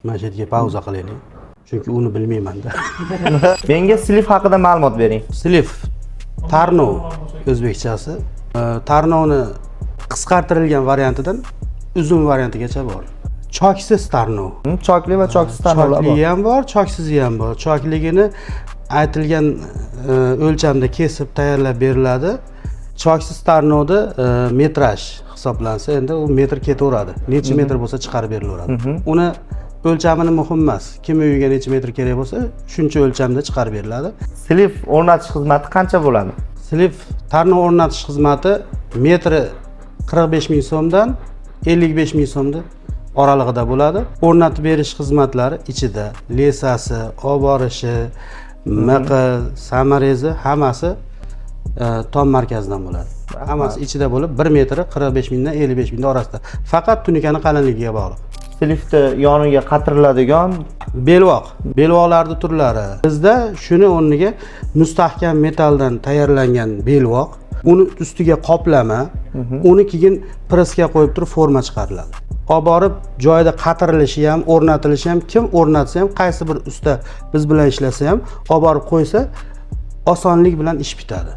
Mana shu yerga pauza qilaylik, chunki uni bilmaymanda. Menga слив haqida ma'lumot bering. Слив, tarnov o'zbekchasi. Tarnovni qisqartirilgan variantidan uzun variantigacha bor. Choksiz tarnov. Chokli va choksiz tarnovlar bor. Chokligi ham bor, choksizi ham bor. Chokligini aytilgan o'lchamda kesib tayyorlab beriladi. Choksiz tarnovda metraj hisoblansa, endi u metr ketaveradi, necha metr bo'lsa chiqarib berilaveradi. Uni o'lchamini muhim emas, kim uyiga necha metr kerak bo'lsa, shuncha o'lchamda chiqarib beriladi. Слив o'rnatish xizmati qancha bo'ladi? Слив tarnov o'rnatish xizmati metri 45 000 so'mdan 55 000 so'mda oralig'ida bo'ladi. O'rnatib berish xizmatlari ichida леса si, olib borishi, miqi, саморез i, hammasi tom markazidan bo'ladi. Hammasi ichida bo'lib, 1 metri 45 000dan 55 000 orasida, faqat tunikani qalinligiga bog'liq. Слив ni yoniga qatiriladigan Belvoq. Belvoqlarni turlari: bizda shuni o'rniga mustahkam metalldan tayyorlangan belvoq, uni ustiga qoplama, uni keyin pressga qo'yib turib forma chiqariladi. Olib borib joyida qatirilishi ham, o'rnatilishi ham, kim o'rnatsa ham, qaysi bir usta biz bilan ishlasa ham, olib borib qo'ysa, osonlik bilan ish bitadi.